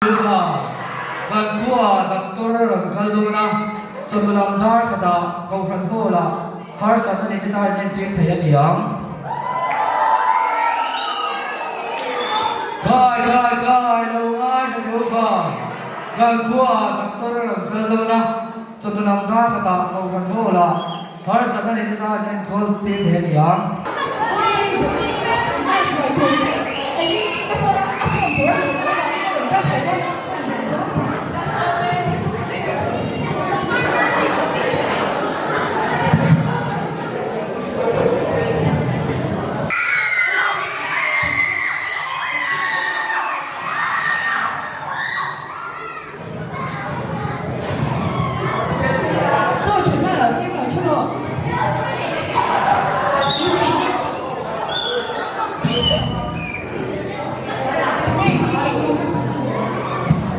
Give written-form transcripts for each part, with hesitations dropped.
Duha, Kan khuaah doctor a rawn kal dawn a, chawhnu lam dar khatah Kohhran Hall-ah harsatna nei te tan entir thei a ni ang. Kai kai kai lo ngaithla tho kha, kan khuaah doctor a rawn kal dawn a, chawhnu lam dar khatah Kohhran Hall-ah harsatna nei te tan enkawl tir thei a ni ang. Saw thutna lo thleng lo thu rawh.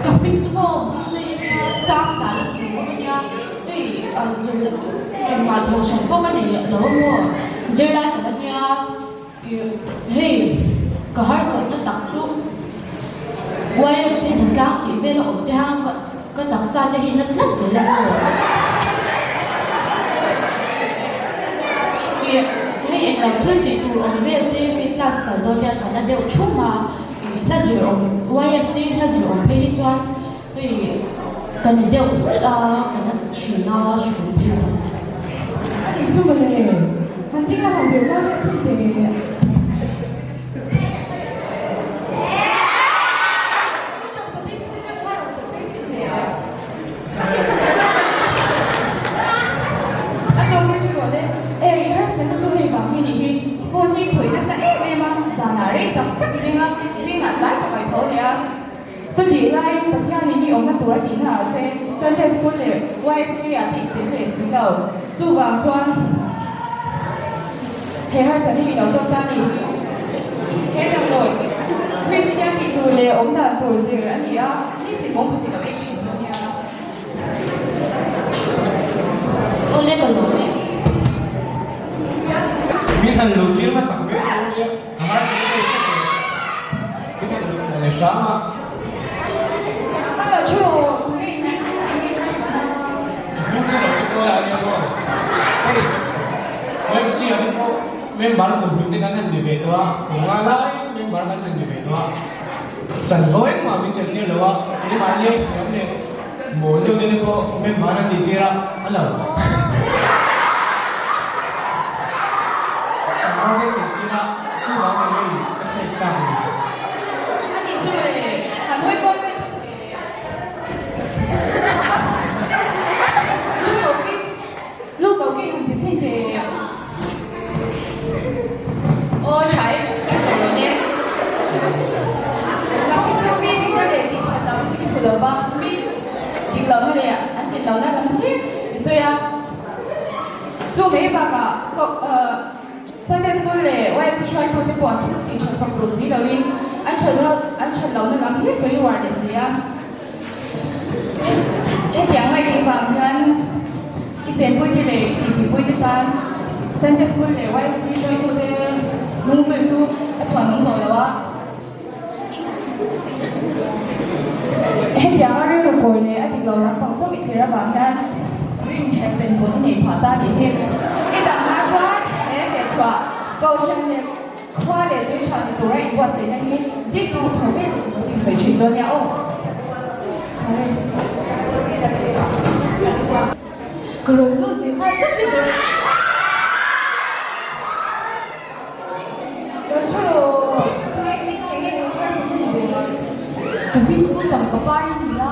Ka hming chu maw sang dan a hmu a nia hei zir engmah thawh hran pawh ka nei lo a maw zirlai ka la nia hei ka harsatna tak chu YFC hmuntlang tih vel a awm te hang ka taksa te hi na tlat zel a maw hei englo thil tih tur awm vel te hei class kal dawn hian ka la deuh thum a hla zir awm YFC hla zir awm phei hi chuan hei ka ni deuh hlawlh a ka la thin a hrui thei lo. A nih chu mawle, han ding a han ber zau deuh thei teh. A tawk hi chu rawh le, e i harsatna chu hei vang hi nih hi, phone hi khawih nasa em em a, zanah rei tak tak i ring a, zingah tlai tak a i tho leh a. Chutih laiin Pathianin i awmna tur a tihna ah che Sunday School leh YFC ah te i tel leh si lo. Chuvang chuan he harsatna hi i lo tawk ta a ni. He damdawi Kristian tih tur leh awm dan tur zir a ni a, nitin mawng khat i lo ei thin dawn nia. Awle ka lawm e. Min han luh tir hmasak mai dawn nia, ka harsatna deuh tlat e. Min han luh hna leh hram a. Ka lo thu nge i nih Ka hnung chu lo enkawl a nia maw. Hei YMC ah te pawh member kum hlun te kan han ni ve tawh a, kum nga lai member kan han ni ve tawh a. Chanvo engmah min chelh tir lo a, keimahni a thiam leh mawl deuh te te pawh member an ni tir a, a lo. Chanvo te chelh tir a, chuvang ang hei ka hriat tak a ni. A nih chu le, han hawi kual ve chhin ve. Lu ko ki han ti chhin ve. Aw tha e thu lo lo ne. Nang hi chu mi dikna leh tih that lam i hmu lo va, mi dik lohna leh an tlin lohna lam hlir i sawi a. Chu mai bakah Sunday School leh YFC hruaitute pawh an thil tih that fak duh si loin an that lohna lam hlir sawi uar leh si a. Hetiang ngaih vang hian i chenpuite leh i tihpuite tan Sunday School leh YC hruaitute hnungzui chu a chhuanawm tawh lo a. Hetianga rilru kawi leh a dik lo lampang chauh i thlir avang hian rinhlelh penpun i neih phah ta tih hi i dangah chuan he fehchhuah Kohhran leh Khua leh tui tha ni tura inbuatsaihna hi ziktu tho vel in lo insawi thin dawn nia aw. Ka rawn lut ve nghal tawp i dawn. Ka hming chu tangka par i ni a.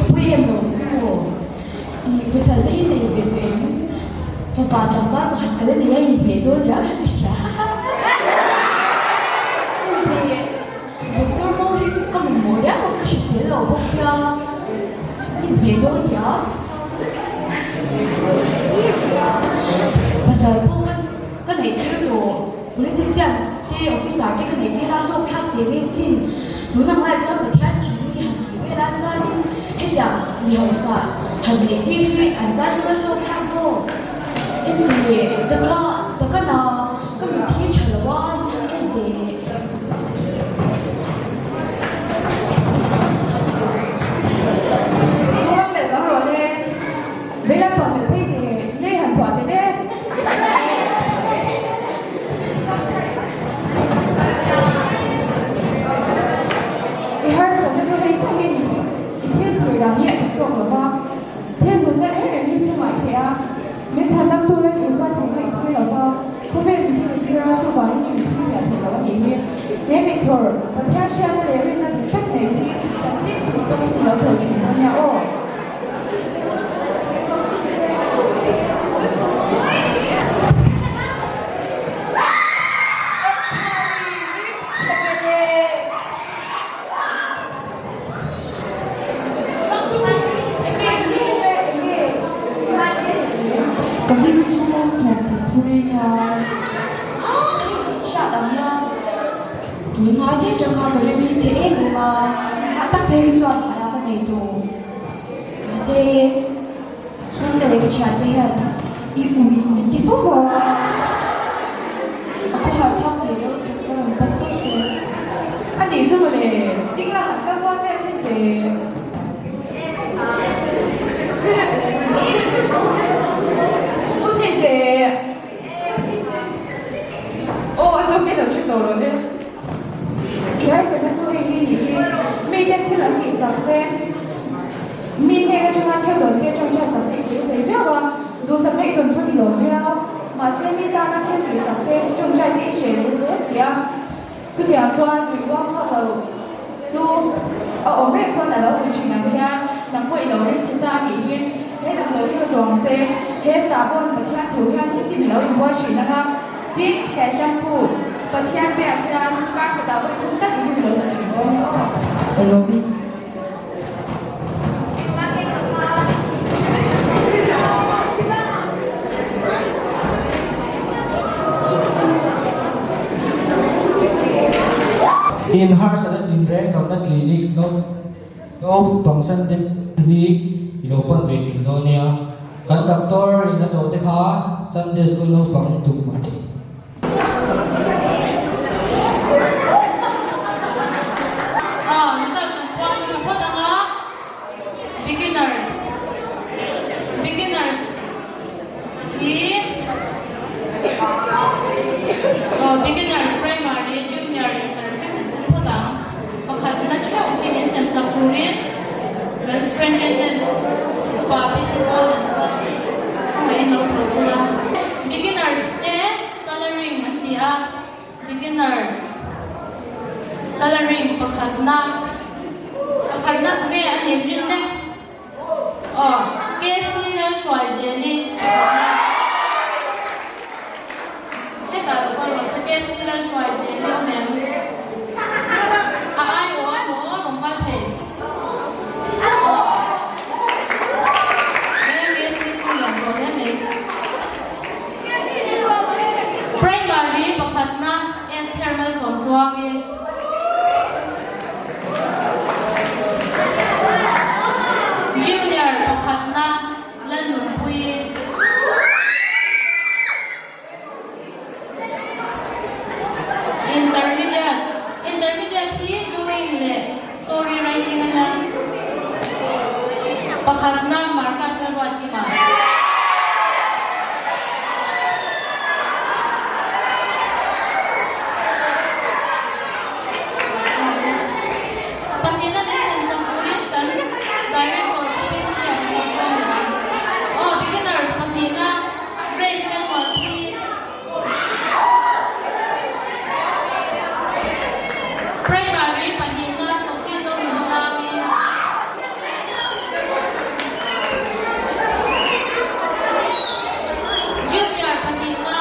Pui em lo chu maw? I pasal te hi nei ve tawh em? Fapa tlangval pakhat ka la nei a inhmeh dawn riau hian ka hria. Inhmeh doctor ho hi ka mamawh riau a, ka hrisel lo bawk sia inhmeh dawn riau. Pasal pawh ka Ka neih tir tawh, politician te, officer te ka neih tir a, hlawk thlak teh ve sin. Tun ang lai chuan Pathian thin mi han tih vel ah chuanin hetiang mi hausa han neih tir hi an tan chuan a hlawk. Taka taka na ka mit hi tha lo a min en teh. Ram leh dang rawh le. Veilam pang leh phei teh lei han chhuah teh le. I harsatna chu hei thlengin i thil thlir dan hi a dik tawk lo va, thil nunna reng reng hi chungah i theih a, min chhandam tura Isua thlenga i thlir lo va, khawvel min thil i thlir a, chuvangin min thil fiah theih loh a nih hi. He mitthawr, Pathian hriatna leh rinna dik tak nei hi chantin tur pawhin i lo sawi thin a nia aw. Ka hming chu hnawm that phur in a hriat ang hian tunlai daih tang kha ka rim hi chhe em em a, a tak phei hi chuan hmaiah ka nei tawh. Mahse chhungte leh ka thiante hian i ui min ti fo a, a khawhar thlak thei reuh tuk ka rawn pan tawp che. A nih chu mawle, ding la han kal kual vel chin ve. U chin ve. Aw a tawk e lo hre tawh rawh le. I harsatna chu hei hi nih hi, mite thil an tihsak che, mi hnen atanga thil dawn te tawngtai sak te i beisei viau a, duhsakna i dawn pawn i lawm viau. Mahse mi tana thil tihsak te tawngtai te i hreh leh hle si a, chutiang chuan tui buang chhuak lo chu a awm reng chuan a lo ui thin ang hian nang pawh i lo ring chhe ta a nih hi. He damdawi hi ka chuang che, he sahbawn Pathian thu hian nitin i lo inbuai thin ang a. Tin, he shampoo Pathian biak hian kar khatah vawi thum tak in lo sa thin dawn nia aw. Hello. In harsatna tinreng damna clinic no no pangsan te hi i lo pan ve thin dawn nia. Kan doctor in a tlawh te kha Sunday school naupang tum a ni. Aw, result kan puang hmasa phawt ang a, beginners, beginners hi aw beginners primary, junior, inter vek kan sem phawt ang, pakhatna theuh hi min sem sak turin kan superintendent upa PC Paul an khawngaihin lo chho chul a. Beginners te colouring an ti a, beginners colouring pakhatna pakhatna tunge an inrin le? Aw, KC Lalhruaizeli pakhatna hetah lo kal rawh se KC Lalhruaizeli awm em? A aiawh a maw rawn kal thei? Primary pakhatna Esther Malsawmtluangi. Junior pakhatna Lalnunpuii. Intermediate, Intermediate hi drawing leh story writing a nia. Pakhatna Marcus a ruat kima. Pahnihna min sem sak turin kan Director Pu PC a lo sawm leh ang. Aw, beginners pahnihna. Grace Lalmuanpui, Primary pahnihna Sophie Zonunsami, Junior pahnihna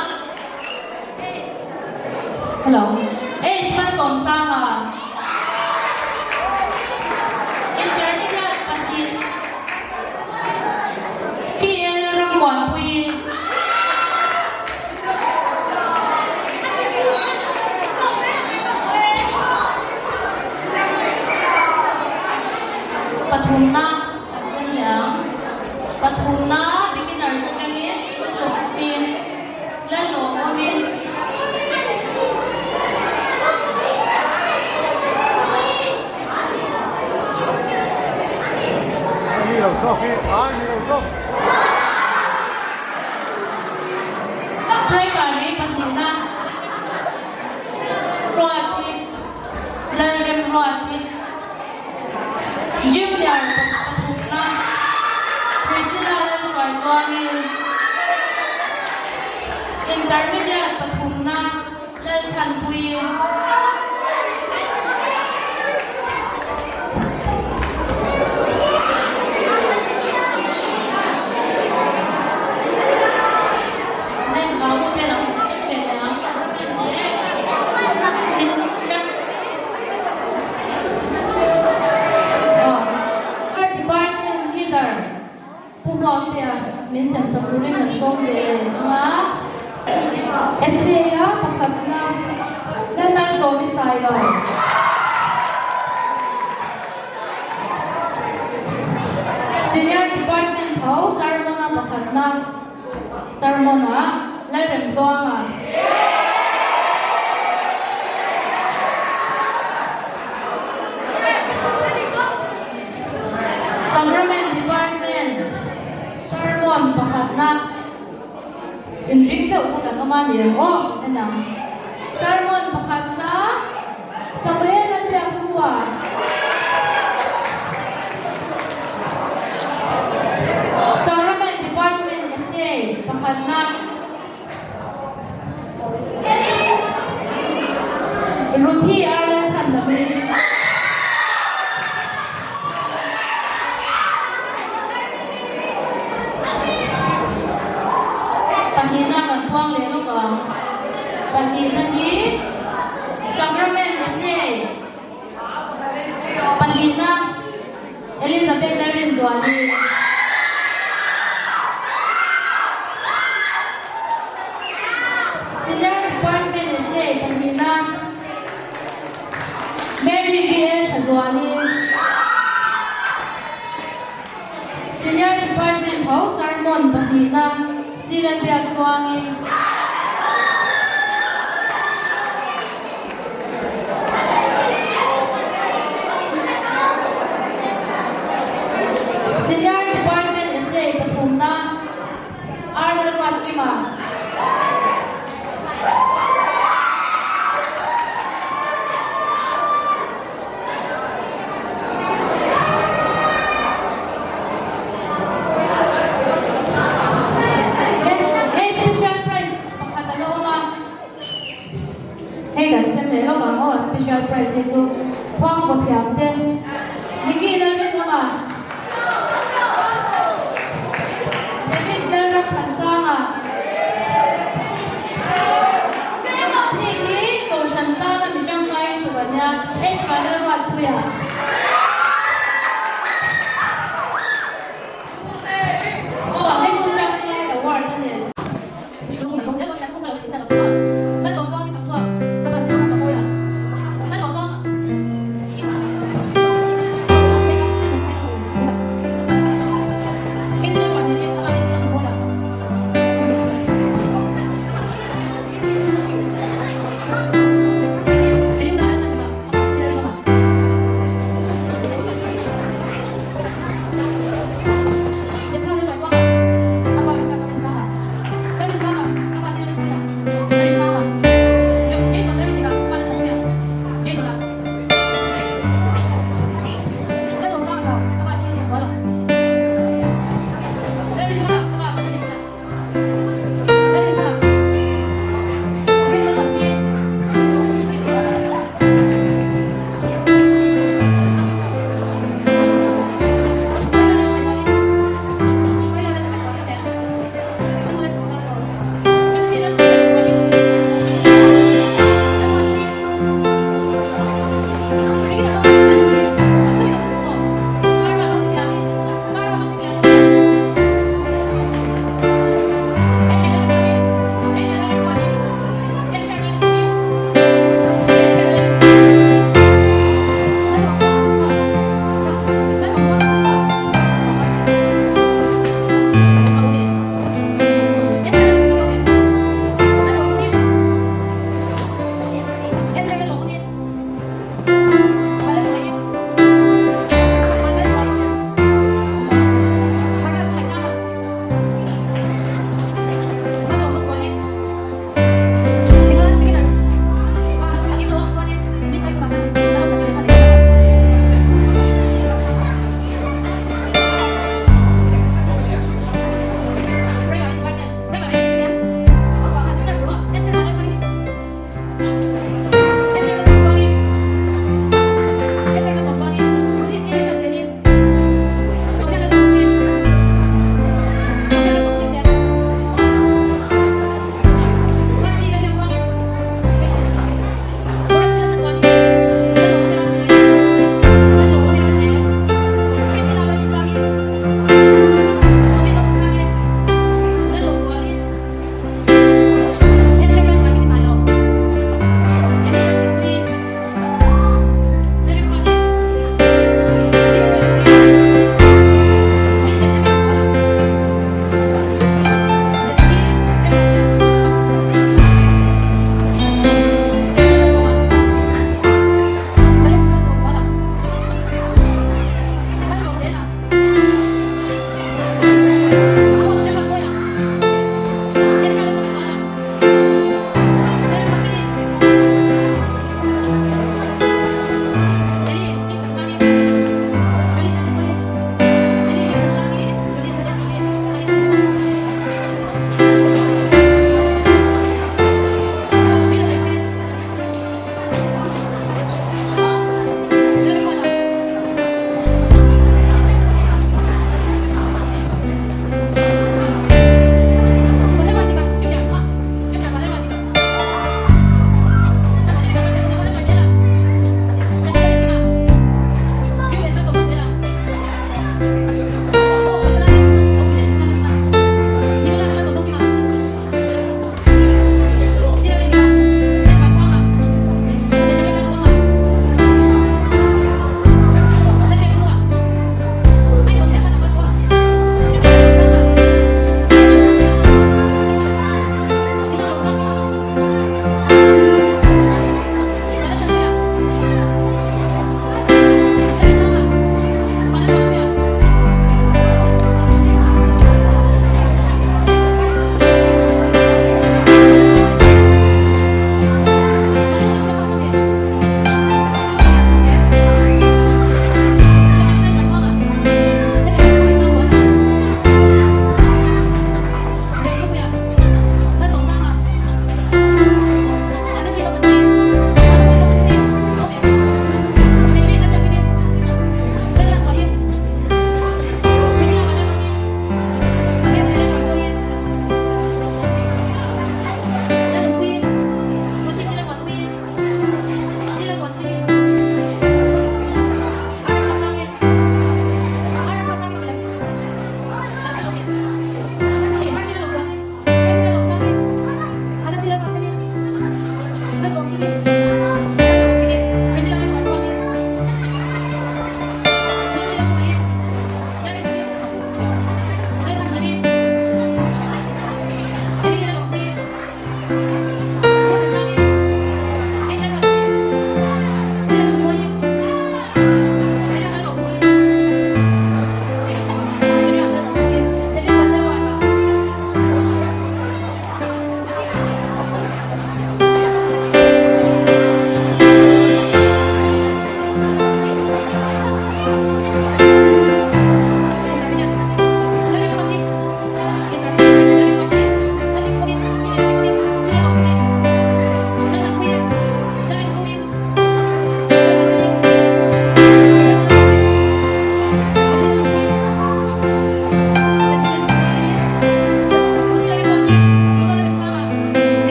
Hello H Malsawmsanga, Intermediate pahnih. PL Rammuanpui. Pathumna kan sem leh ang. Pathumna beginners atangin top pin. Intermediate pathumna Lalchhanpuii. Department Leader Pu Hmuaktea min semsak turin kan sawm ve ang a. Essay-a pakhatna Lalmalsawmi Sailo. Senior Department ho Sermon-a pakhatna Sermon-ah Lalremtluanga. Sacrament Department Sermon pakhatna inring deuh kha kan awm a ni ang aw en ang. Sermon pakhatna Samuel a biak hnuah Sacrament Department Essay pakhatna Ruthi Arlan chhan lovin. Pahnihna kan phuang leh lawk ang. Pahnihna hi Sacrament Essay. Pahnihna Elizabeth Lalrinzuali. Senior Department Essay pahnihna Mary VL Thazuali. Senior Department ho sermon pahnihna Sila Biaktluangi. Senior Department Essay pathumna R Lalruatkima. Hei special prize pakhat a lo awm a. Hei kan sem leh lawk ang aw special prize hi chu khuang vaw thiam te Nikki Lalrinawma David Lalramthansanga Ni hi Kohhran tana mi tangkai lutuk a nia H Vanlalruatpuia. Aw hei chu tangkai award a ni.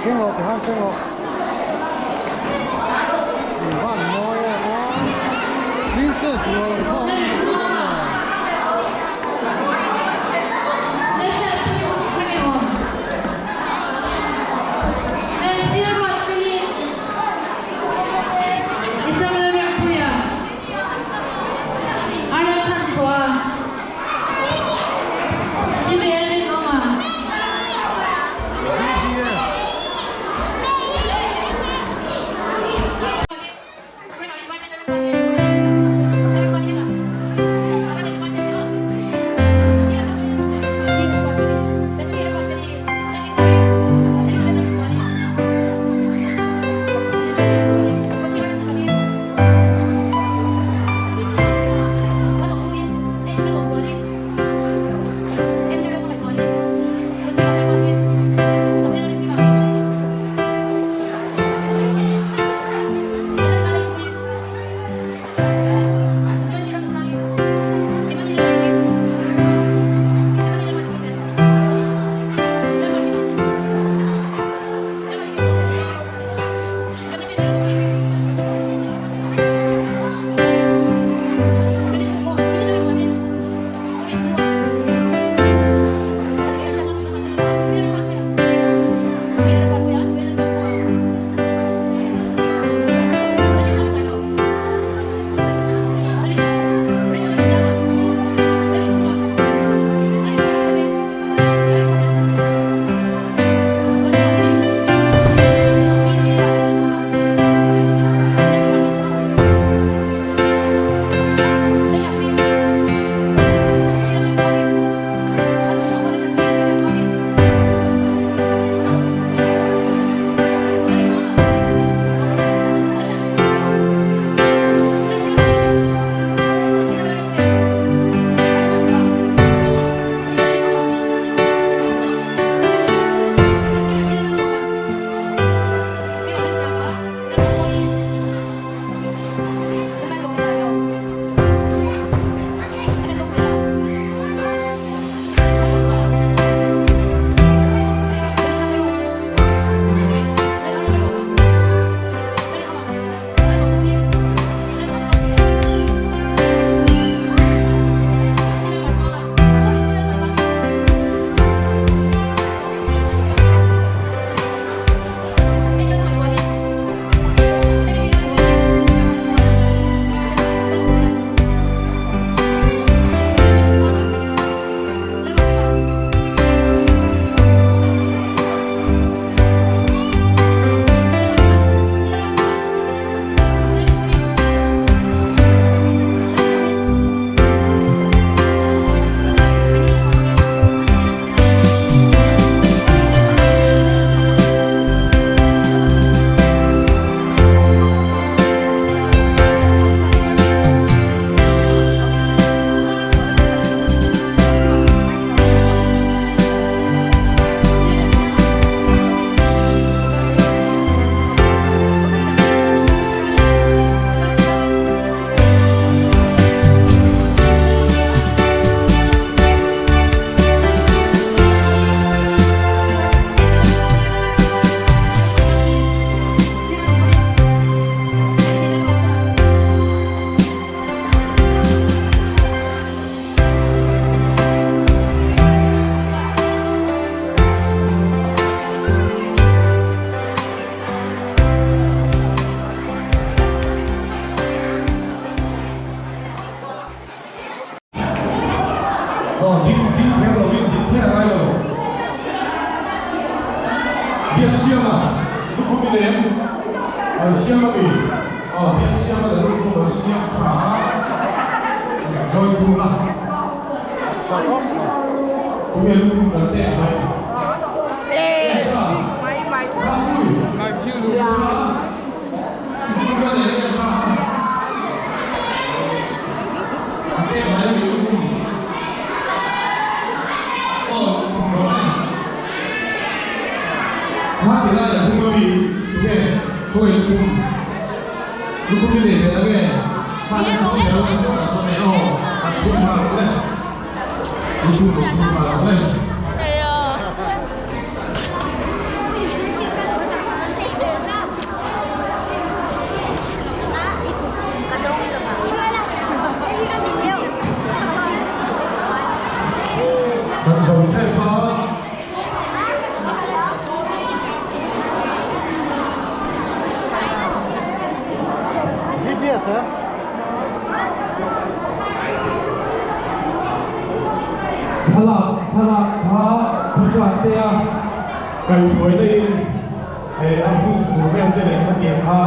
Keng rawh tikhan keng rawh. In van mawi em a. Princess rual ang kha awm ni dawn a. Aw ding ding kher lo in ding kher a ngai lo. Biak siama lukhum i nei em? Aw siama mi. Aw biak siama leh lukhum a siam tha a. Join tum la. Tunge lukhum kan teh a ngai. Esra. Ramui. Esra. Lukhum ka nei em Esra? Sir. Thlalak thlalak kha Puchate-a kaihhruaina in a hun tur vel te leh khatiang kha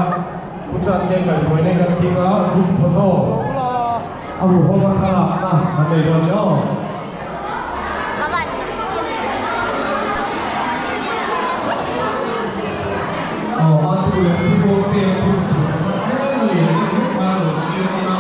Puchate-a kaihhruaina in a thing a, group photo a hmu ho a thlalakna an nei dawn a ni aw. Aw a tu leh tu bawk te a hun tur tlem a lian deuh hlek kha a lo siam a.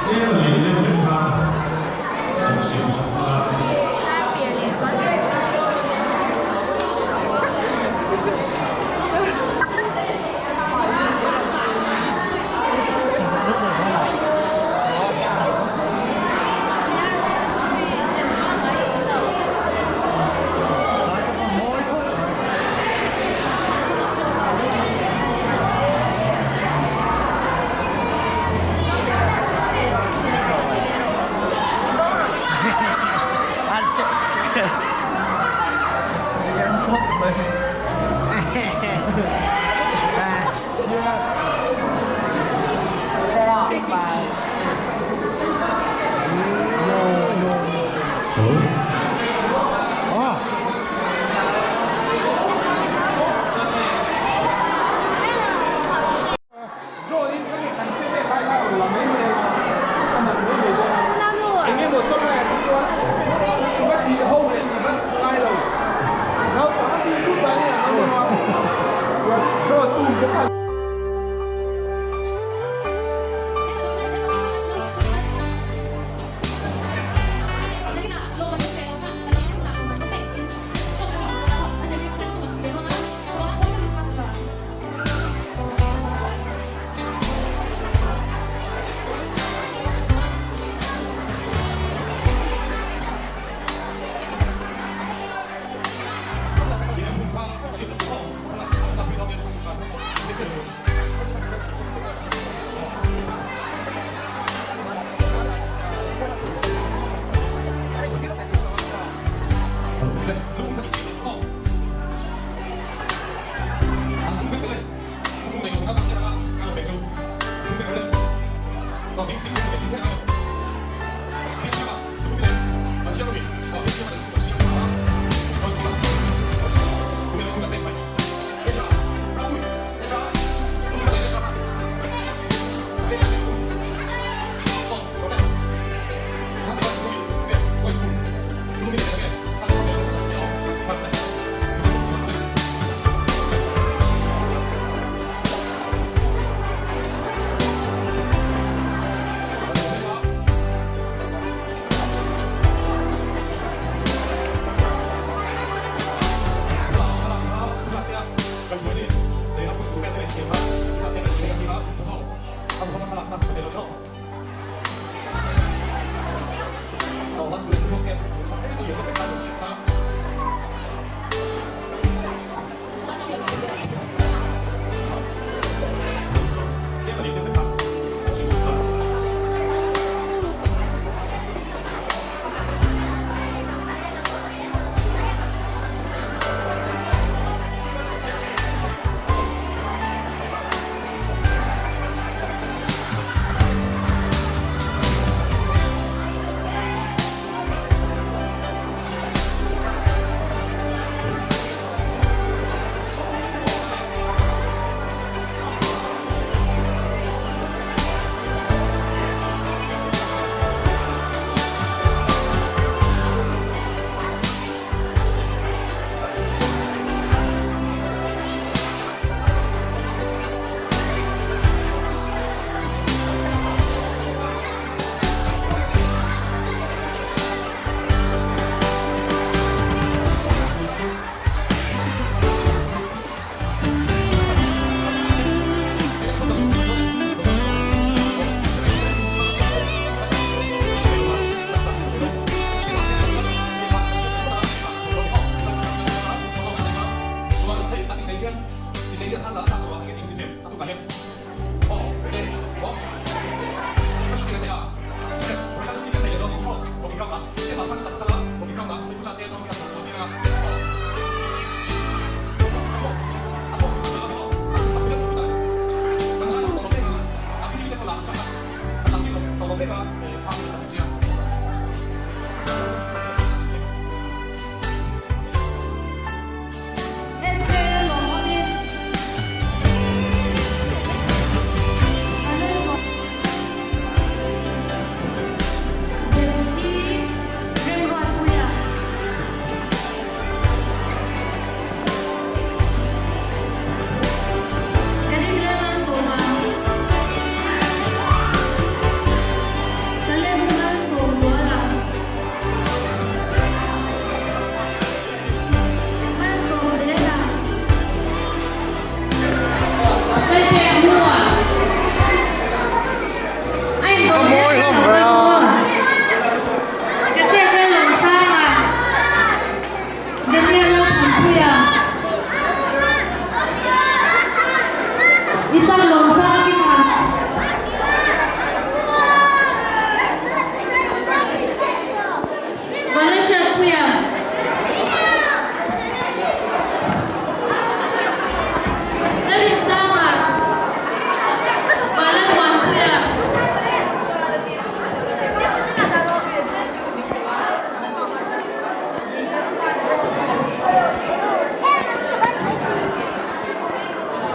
Tlem a lian deuh hlek kha a lo siam sak a.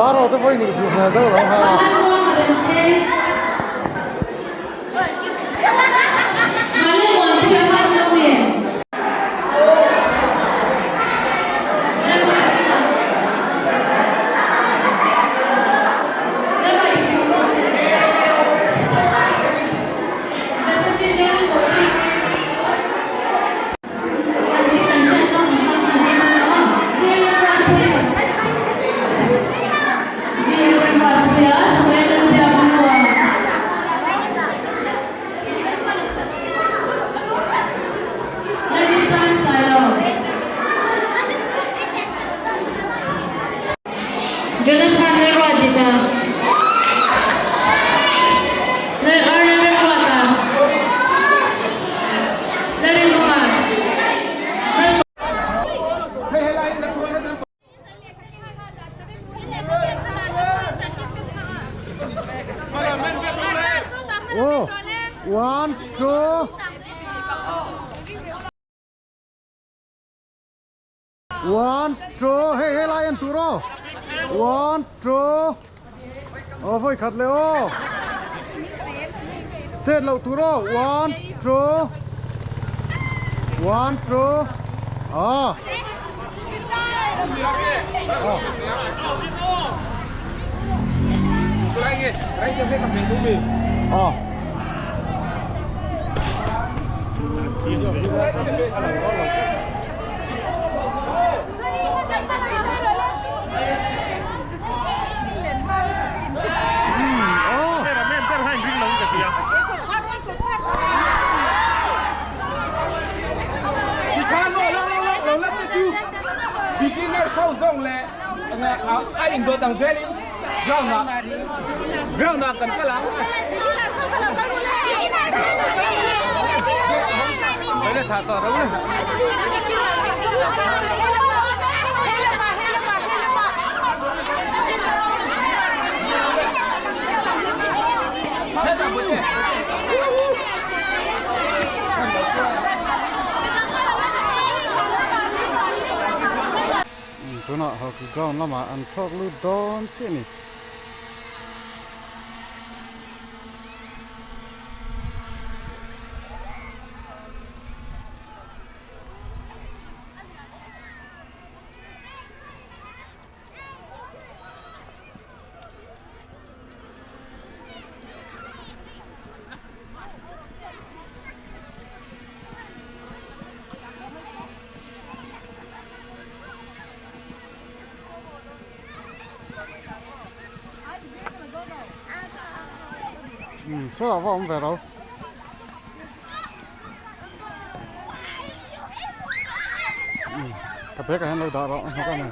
Paro te pawh i nih duh hmel deuh lo ha. Jonathan Lalruatdika Lal Arna Lalruata Lalrinawma Oh, one, two. One, two, hei hei lai en tur aw. One, two. Aw vawi khat leh aw. Chet loh tur aw. One, two. One, two. Ah. Ah. Tunah hockey ground lamah an thlawk lut dawn chiah a ni. Um saw ah va awm ve ro. Um ka bag ah hian lo dah rawh a hnawk a ni.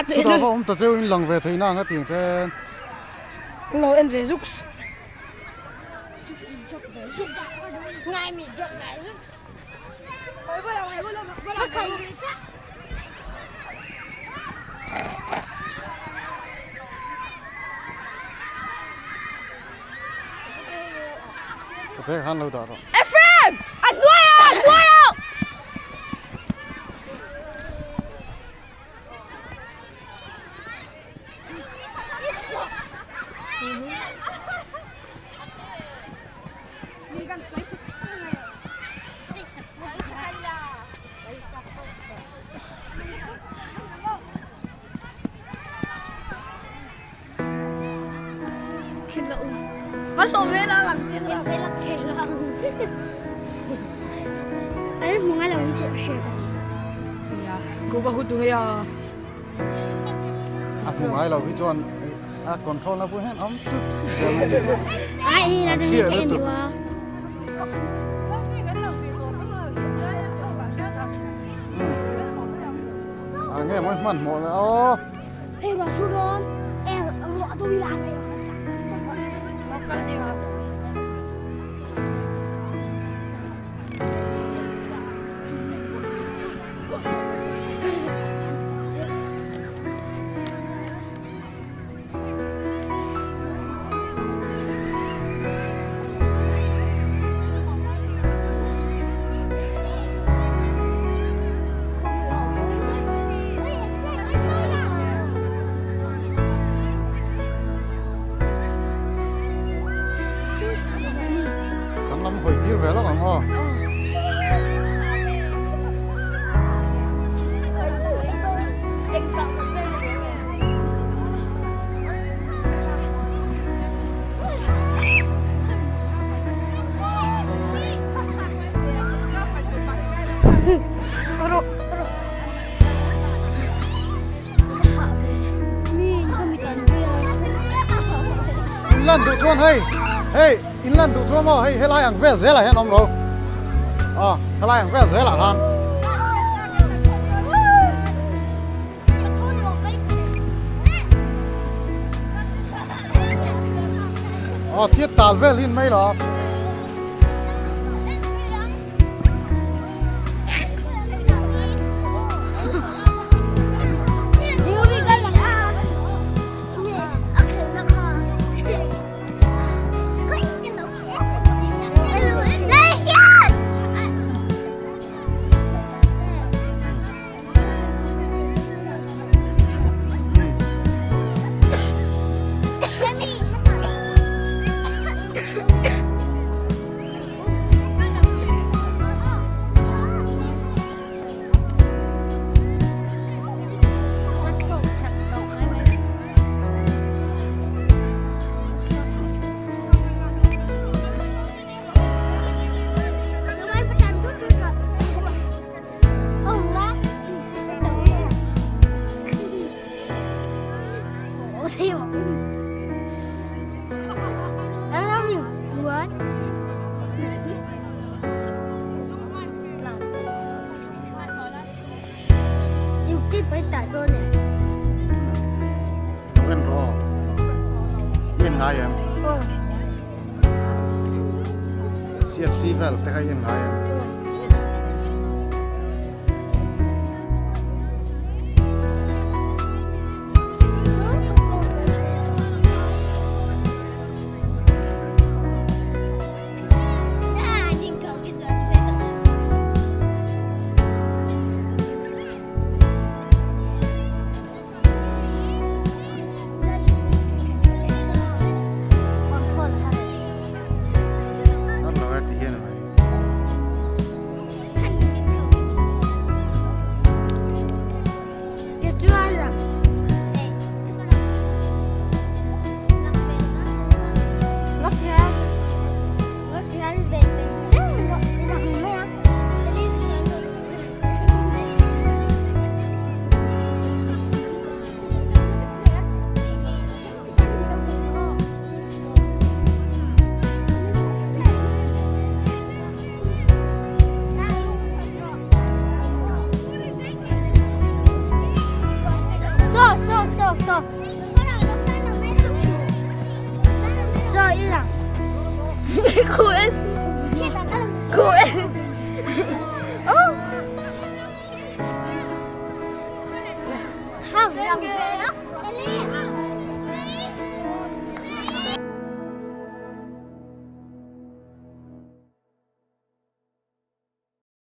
Chutah va awm ta cheu in lang ve theih na ang a tih ten. Lo en ve zuk. Ka bag han lo dah rawh. Ephraim! A hnuai ah! A hnuai ah! A hmu ngai lo hi chuan. A control na pawh hian awm sup sup zel mai a ni. An hria lutuk. A nge mawi hmanhmawh le aw. Hei ruah sur dawn e ruah dawih la ang Kan lam hawi tir ve lawk ang aw. In lan duh chuan hei hei in lan duh chuan maw hei helai ang vel zelah hian awm lo aw helai ang vel zelah khan. Aw tiat tal vel hin mai lo. CFC vel te kha i en ngai em?